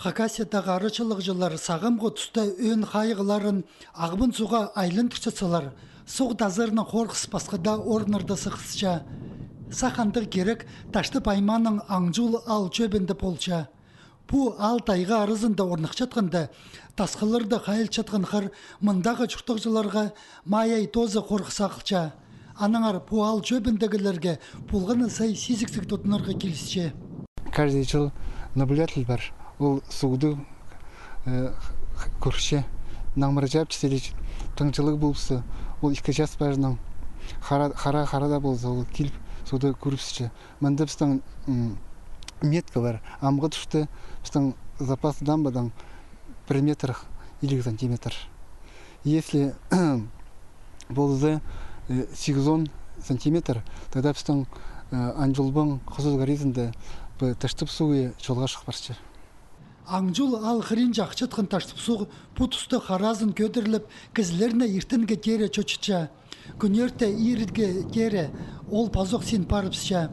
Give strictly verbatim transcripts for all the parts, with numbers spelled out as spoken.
Хакасиядағы арачылағҷылар сағамғы туста ӧӧн хайығларын Ағбан суға айландырчатсалар, суғ тазарынаң хорғыс пасха даа орыннарда сыхча. Сах андағ кирек Таштып аймааның Аңҷул аал чӧбінде полча. Пу аал тайға аразында орныхчатханда, тасхылларда хайылчатхан хар мындағы чуртағҷыларға май ай тооза хорғыс сағылча. Аннаңар пу аал чӧбіндегілерге полған на сай сизіктіг тудынарға килісче. Каждый чыл наблюдатель пар, ол суғды, э, кӧрче. Наңмыр чапча сіліг, таңчылығ полыбысса, ол ікі час пазынаң хара, хара, хара даа полза, ол киліп суғды кӧрібісче. Мында пістің, м, метка пар. Амғы туста пістің запас дамбадаң пір метр илиг сантиметр. Если полза, э, сигізон сантиметр, тогда пістің, э, Анҷулбаң Хызы аразында пу Таштып суғы чолға шых парча. Аңҷул аал хыринҷа ахчатхан Таштып суғ пу туста харазын кӧдіріліп, кізілерні иртенге теере чочытча. Кӱнерте ирге теере ол пазох син парыбысча.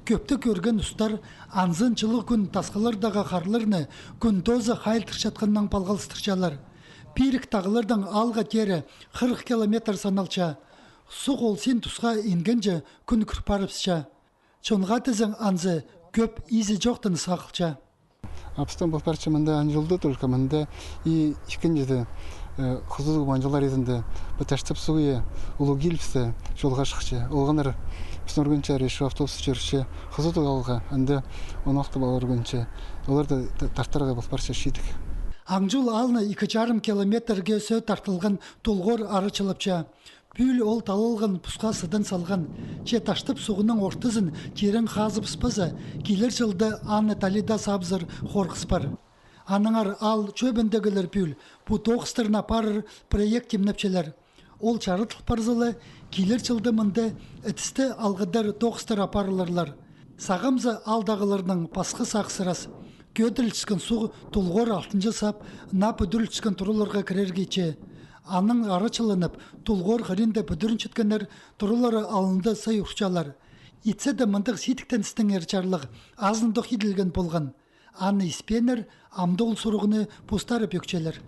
Кӧптіг кӧрген устар анзын чылығ кӱн тасхыллардағы харларны кӱн тооза хайылтырчатханнаң палғалыстырчалар. Пирік тағлардаң аалға теере хырых километр саналча. Суғ ол син тусха ингенҷе кӱн кӱр парыбысча. Чонға тізең анзы кӧп изі чохтан сағылча. А пістің пол парча мында Анҷулда только, мында и ікінҷізі, э, Хызы суғ Анҷул аразында пу Таштып суғы улуғ килібіссе, чолға шыхча. Олғаннар пістің ӱргенче решо автобус чӧрче Хызы суғ аалға, анда он алты пала ӱргенче. Олар даа та-, тартарға пол парча чидік. Аңҷул аалны ікі чарым километрге сӧӧ тартылған тулғор арачылапча. Пӱӱл ол талалған пусха сыдан салған. Че Таштып суғның ортызын тирең хазыбыспаза, килер чылда аны талида сабызар хорғыс пар. Аннаңар аал чӧбіндегілер пӱӱл пу тоғыстарны апарар проект тимнепчелер. Ол чарыдыл парза ла, килер чылда мында ідісті алғыдар тоғыстар апарыларлар. Сағам за аалдағыларның пасха сағысырас. Кӧдірілчеткен суғ тулғор алтынҷа сап наа пӱдірілчеткен тураларға кірерге итче. Анаң арачыланып, тулғор хыринда пӱдірінчеткеннер туралары алнында сай урчалар. Итсе дее мындағ сидіктен істеңер чарлығ азындох иділген полған. Аны испееннер амды ол сурығны постары пӧкчелер.